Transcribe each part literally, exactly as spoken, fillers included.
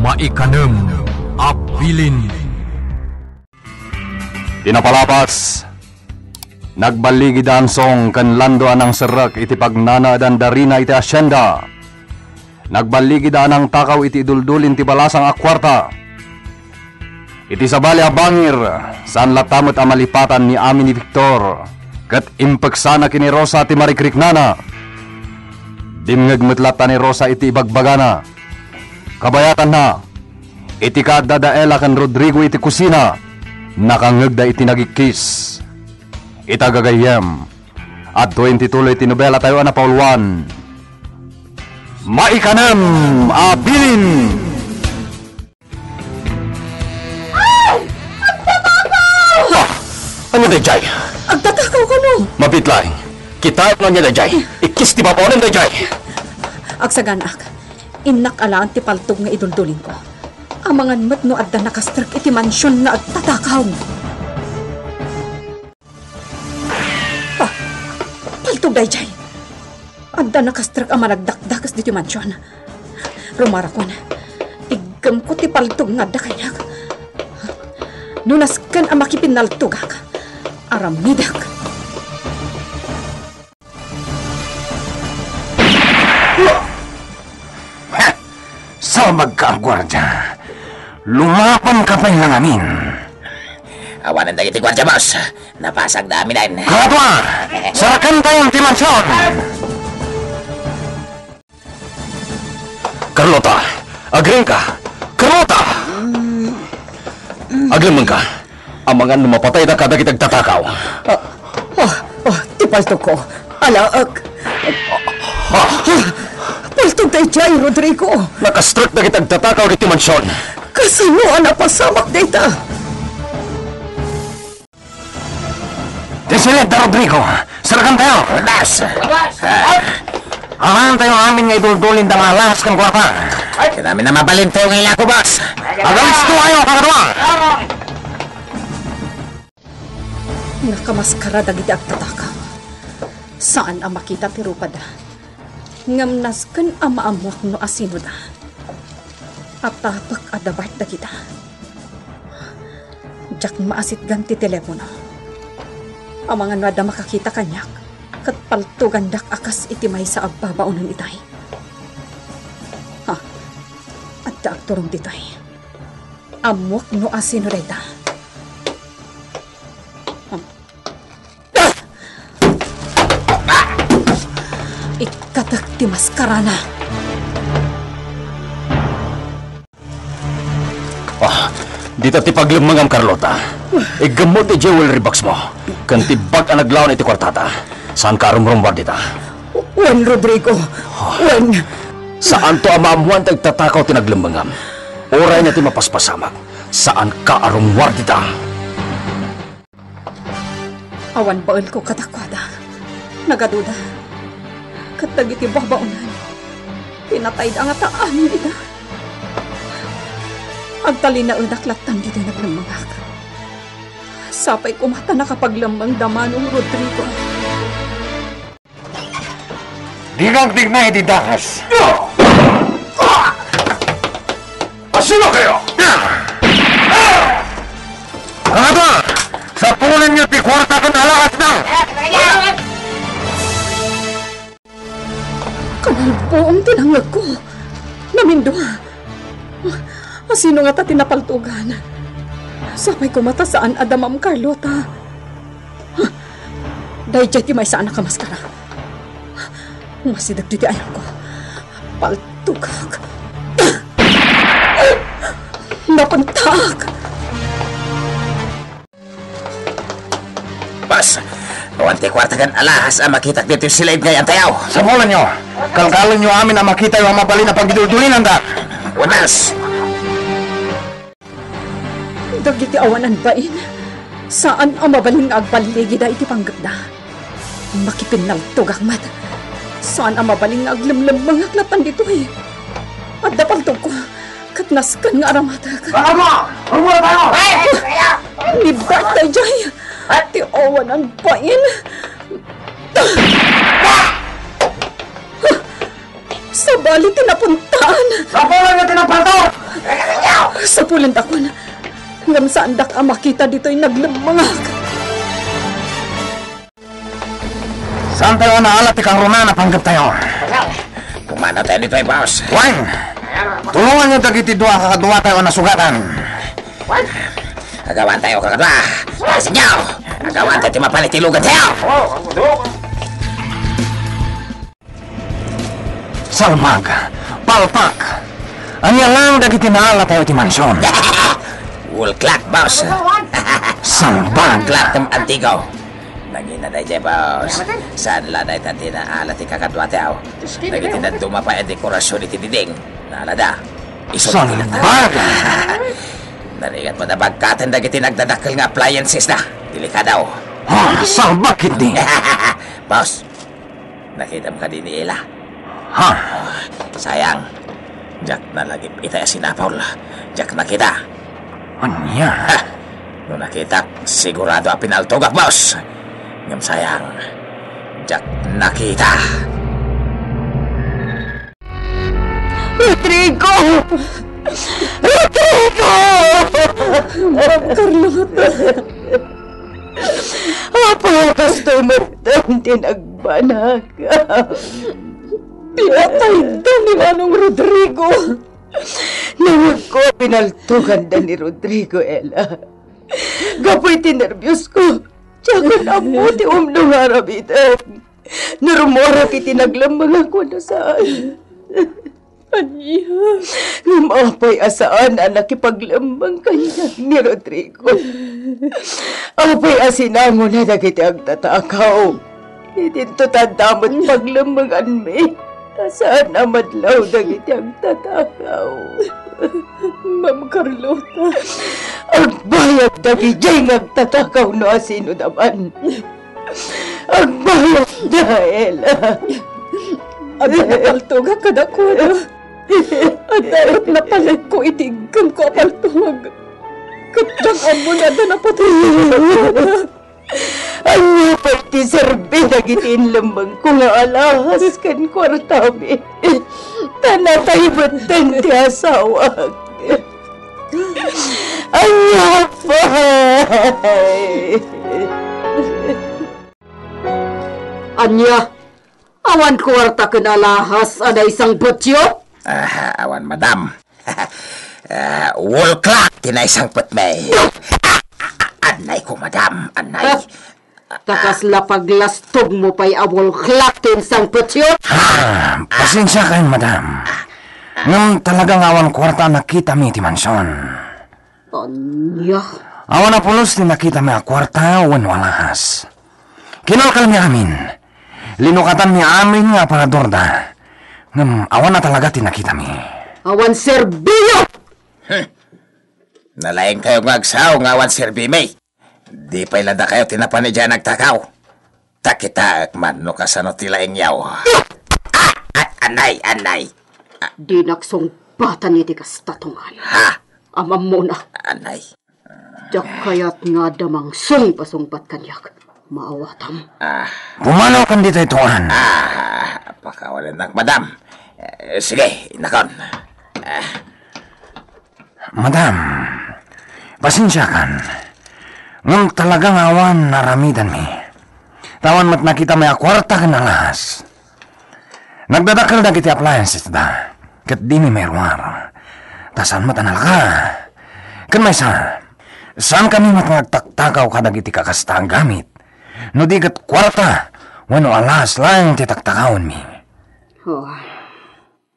Maikanem a bilin. Ti napalabas, nagballigida Ansong ken Lando a nangserrek iti pagnanaedan da Rina iti asienda. Nagballigida a nangtakaw iti iduldulin ti balasang a kuarta. Iti sabali a bangir, saan latta met a malipatan ni Ami ni Victor, ket impeksana ken ni Rosa ti marikriknana. Dimngeg met latta ni Rosa iti ibagbagana. Kabayatanna, iti kaaddada Ella ken Rodrigo iti kusina, nakangngegda iti nagikkiss. Ita gagayyem, adtoy ti tuloy ti nobelatayo a napauluan. Maikanem a bilin. Ay! Agtatakaw! Ania daydiay? Agtatakaw kano? Mabiit laeng. Kitaem no ania daydiay. Ikkis ti babaonem daydiay. Agsaganak, innak alaen ti paltog nga iduldulingko. Amangan met no adda nakastrek iti mansion nga agtatakaw. Ah, paltog daydiay. Adda nakastrek a managdakdakes ditoy mansion. Rumarakon, iggemko ti paltog nga adda kaniak. No nasken a makipinnaltogak, aramidek. Ha! Sabagka a guardia. Lumabanka pay ngamin. Awanen dagiti guardia, boss. Napasagda aminen. Kadua! Sarakentayon ti mansion! Carlota! Agriingka! Carlota! Aglemmengka. Amangan no mapatayda kadagiti agtatakaw. Ah, ah, ah, ti paltogko. Alaek. Ah, paltog daydiay, Rodrigo. Nakastrek dagiti agtatakaw ditoy mansion. Kasano a napasamak dayta? Ti siled da Rodrigo. Sarakentayo. Labas! Alaentayo amin nga iduldulin da nga alahas ken kuarta. Ay, ket amin a mabalintayo nga ilako, boss. Agalistokayo, kakadua! Nakamaskara dagiti agtatakaw. Saan a makita ti rupada. Ngem nasken a maammuak no asinoda. Attapek a dabart dagita. Diak maasitgan ti telepono. Amangan no adda makakita kaniak, ket paltogandak a kas iti maysa a babaonen itay. Ha, adda agturong ditoy. Ammuak no asino dayta. Ikkatek ti maskarana. Ah, dita ti paglemmengam, Carlota. Iggemmo ti jewelry box mo, ken ti bag a naglaon iti kuartata. Saanka a rumrummuar dita. Wen, Rodrigo. Wen. Saanto a maammuan ti agtatakaw ti naglemmengam. Uray na ti mapaspasamak. Saanka a rummuar dita. Awan baelko kadakuada. Nagaduda. Ket dagiti babaonan, pinatayda ngata amin ida. Agtalinaedak lattan ditoy naglemmengak. Sapay koma ta nakapaglemmeng da Manong Rodrigo. Dika agdigna iti dakas. Asino kayo? Ano to? Sapulan niyo ti kuarta ken alahasna. Kanalbuong ti nangngegko. Namindua. Asino ngata ti napaltogan? Sapay koma ta saan a da Ma'am Carlota. Daydiay ti maysa a nakamaskara. Masi dagiti ayongko. Paltogak. Napuntak. Bas, awan ti kuarta ken alahas a makitak ditoy siled nga yan tayaw. Sapulanyo, kalkalenyo amin a makitayo a mabalin a pagiduldulinanda. Unas. Dagiti awanan bain, saan a mabalin nga agballigida iti panggepda. Makipinnaltogak met. Saan a mabalin nga aglemlemmengak lattan ditoy. Adda paltogko, ket nasken nga aramatek. Ano? Rumura tayo! Ni Bart daydiay! Ti awanan bain! Sabali ti napuntaan! Sapulan nga tinapalto! Sapulentayon, ngem saandak a makita ditoy naglemmengak. Saantayo a naala ti kangrunaan a panggeptayo. Pumanaw tayo ditoy, boss. Wen! Tulonganyo dagiti dua a kakaduatayo a nasugatan. Agawantayo, kakadua. Asinyo! Agawantayo ti mapan iti lugantayo! Salbag! Palpak! Ania laeng dagiti naalatayo iti mansion? Wall clock, boss! Salbag! Wall clock ti antigo! Nangina daydiay, boss. Saan la dayta ti naala ti kakaduatayo? Dagiti dadduma pay a dekorasion iti diding, naalada. Isu ti Salbag! Narigat met a bagkaten dagiti nagdadakkel nga appliances da. Delikado. Ha, salbag ketdi. Boss, nakitam kadi ni Ella? Ha? Ah, sayang. Diak nalagip itay a sinapol. Diak nakita. Ania? Ha! No nakitak, sigurado a pinaltogak, boss. Ngem sayang, diak nakita. Rodrigo! Rodrigo! Ma'am Carlota. Apo, kastoy met ti nagbanaka. Pinatayda ni Manong Rodrigo. Nangugko a pinaltoganda ni Rodrigo, Ella. Gapu iti nerbios ko, diak ammo ti umno nga aramiden. Narumuarak iti naglemmengak wenno saan. Ania? Ngem apay a saan a nakipaglemmeng kaniak ni Rodrigo? Apay a sinangona dagiti agtatakaw? Idinto ta adda met paglemmenganmi, ta saan a madlaw dagiti agtatakaw. Ma'am Carlota. Agbayad dagidiay nga agtatakaw no asinoda man. Agbayad da, Ella. Adda napaltogak kadakuada. Adda met napalekko iti iggemko a paltog. Ket diak ammo no adda napatay kadakuada. Ania pay ti serbi dagiti inlemmengko nga alahas ken kuartami? Ta natay metten ti asawak. Ania pay? Ania? Awan kuarta ken alahas a naisangpetyo? Ah, awan, madam. Ah, wall clock ti naisangpetmi. Ah, ah, ah, annay ko, madam, annay. Ah, ta kasla paglastogmo pay a wall clock ti insangpetyo? Ah, pasensiakayon, madam. Ngem talaga nga awan kuarta a nakitami iti mansion. Ania? Awan a pulos ti nakitami a kuarta wenno alahas. Kinalkalmi amin. Linukatanmi amin nga aparadorda. Ngem awan a talaga ti nakitami. Awan serbiyo! Hmm. Nalaingkayo nga agsao nga awan serbimi. Di pay la dakayo ti napan idiay a nagtakaw. Ta kitaek man no kasano ti laingyo. Ah! Ah! Annay! Annay! Dinak sungbatan iti kasta, Tungan. Ha? Amammona. Annay. Diak kayat nga adda mangsungpasungpat kaniak. Maawatam. Ah. Pumanaw kan ditoy, Tungan. Ah, pakawalennak, madam. Eh, sige, innakon. Ah. Madam, pasensiakan. Ngem talaga nga awan naaramidanmi. Ta awan met nakitami a kuarta ken alahas. Nagdadakkel dagiti appliances da, ket dimi mairuar. Ta saan met a nalaka. Ken maysa, saankami met nga agtaktakaw kadagiti kakasta a gamit, no di ket kuarta wenno alahas laeng ti taktakawenmi. Oh.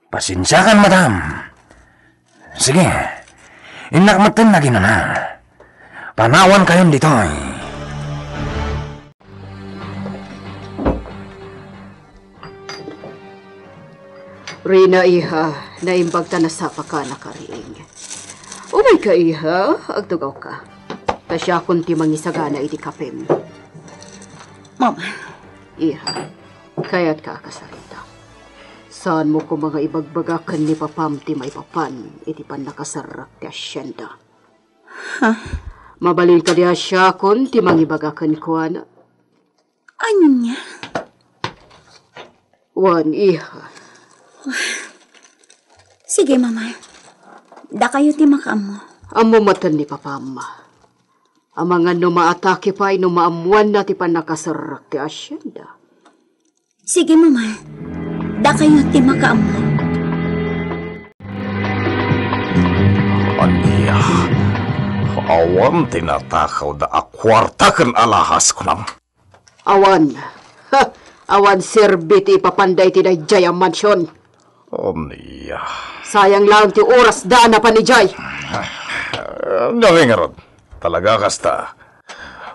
Pasensiakan, madam. Sige, innak metten naginana. Panawankayon ditoy. Rina, iha, naimbag ta nasapaka a nakariing. Umayka, iha, agtugawka. Ta siakon ti mangisagana iti kapem. Mama. Iha, kayatka a kasarita. Saanmo koma nga ibagbaga ken ni papam ti maipapan iti pannakasarrak ti asienda. Ha? Mabalin kadi a siakon ti mangibaga kenkuana? Ania? Wen, iha. Sige, Mama. Dakayo ti makaammo. Ammo metten ni Papam. Amangan no maatake pay no maammoanna ti pannakaserrek ti hacienda. Sige, Mama. Dakayo ti makaammo. Ania? Awan ti natakawda a kuarta ken alahas, kunam? Awan. Ha! Awan serbi ti ipapanda iti daydiay a mansion. Ania? Sayang laeng ti orasda a napan idiay. Ania ngarud? Talaga kasta?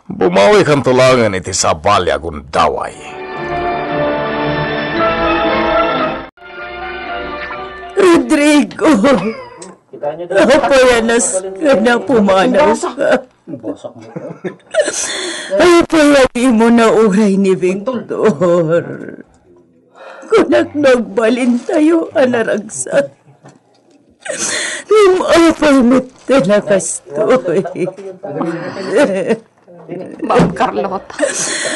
Bumawikanto laengen iti sabali a gundaway. Rodrigo! Apay a nasken a pumanawka? Apay a dimo nauray ni Victor? Kunak no agbalintayo a naragsak. Ngem apay metten a kastoy? Ma'am Carlota.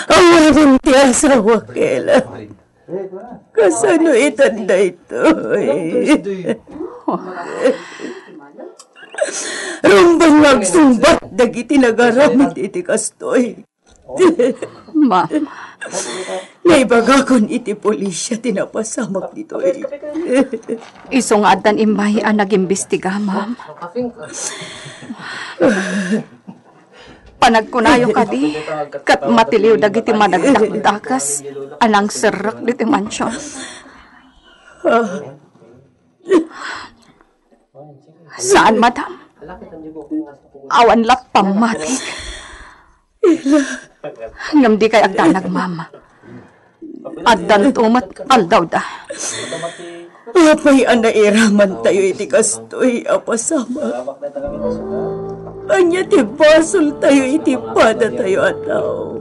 Awanen ti asawak, Ella. Kasano itan daytoy? Rumbeng nga agsungbat dagiti nagaramid iti kastoy. Ma'am. Naibagakon iti pulisya ti napasamak ditoy. Isu nga addan immay a nagimbestiga, ma'am. Panagkunayo kadi, ket matiliw dagiti managdakdakes a nangserrek ditoy mansion. Saan, madam. Awan la pammatik. Ngem dikay agdanag, ma'am. Addanto met aldawda. Apay a nairamantayo iti kastoy a pasamak? Ania ti basoltayo iti padatayo a tao?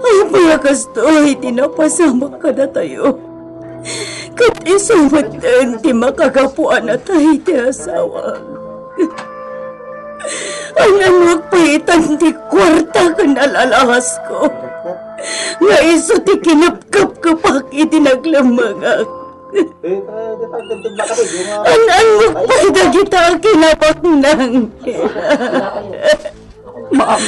Apay a kastoy ti napasamak kadatayo? Ket isu metten ti makagapu a natay ti asawa. An-annak pay itan ti kuarta ken alalahasko nga isu ti kinepkepkepak iti naglemmengak. An-annak pay dagita a kinabaknang. Ma'am.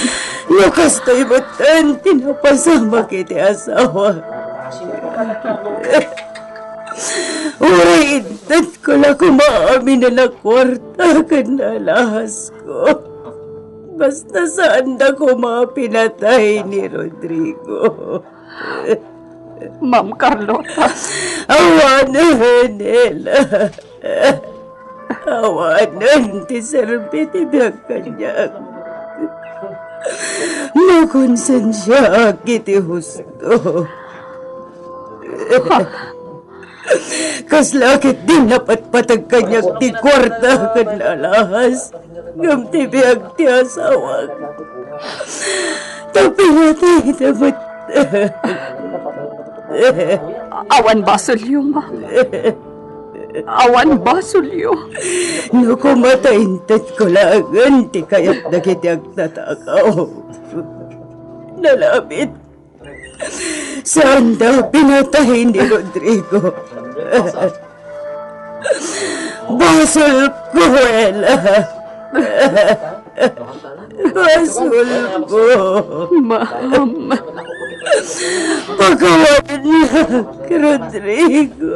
No kastoy metten ti napasamak iti asawa. Uray intetko la koma aminen a kuarta ken alahasko. Basta saanda koma a pinatay ni Rodrigo. Ma'am Carlota. Awanen, Ella. Awanen ti serbi ti biag kaniak. Makonsensiaak iti husto. Kasla ketdi napatpateg kaniak ti kuarta ken alahas, ngem ti biag ti asawak. Ta pinatayna met. Awan basolyo, ma'am. Awan basolyo. No koma ta intetko laengen ti kayat dagiti agtatakaw. Nalabit. Saanda pinatay ni Rodrigo. Basolko, Ella. Basolko. Ma'am. Pakawanennak, Rodrigo.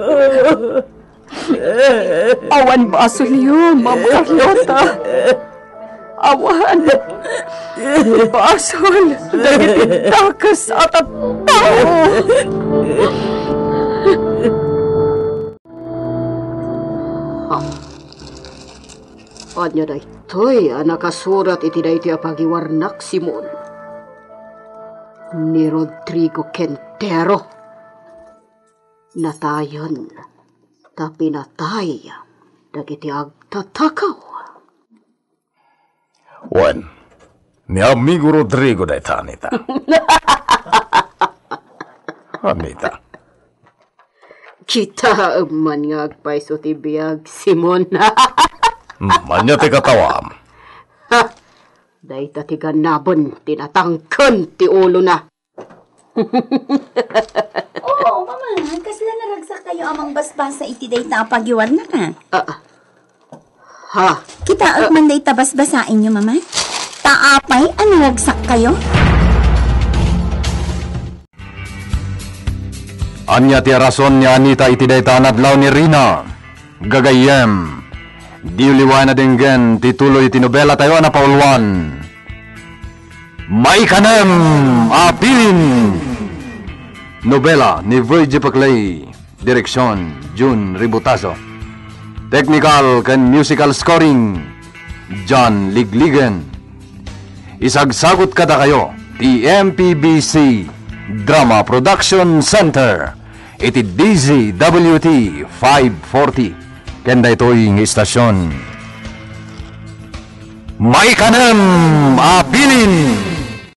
Awan basolyo, Ma'am Carlota. Awan basol dagiti dakes a tattao. Ania daytoy a nakasurat iti daytoy a pagiwarnak, Simon? Ni Rodrigo Quintero. Natayen ta pinatay dagiti agtatakaw. Wen, ni amigo Rodrigo dayta, Anita. Anita. Kitaem man nga agpayso ti biag, Simon. Hmm, ania ti katawam? Ha! Dayta ti ganaben ti natangken ti ulona. Oo, Mama, kasla naragsak kayo a mangbasbasa iti dayta a pagiwarnak, a? Ah, ah. Ha? Kitaek man dayta basbasaenyo, Mama? Ta apay a naragsak kayo? Ania ti rason ni Anita iti dayta a nadlaw ni Rina? Gagayyem, diyo liwayan a denggen ti tuloy ti nobela tayo a napauluan. Maikanem a Bilin! Nobela ni Virgie Paclay. Direksyon, Jun Ributazo. Technical ken musical scoring, John Ligligen. Isagsagut kadakayo ti M P B C Drama Production Center iti D Z W T five forty ken daytoy nga istasyon. Maikanem a Bilin!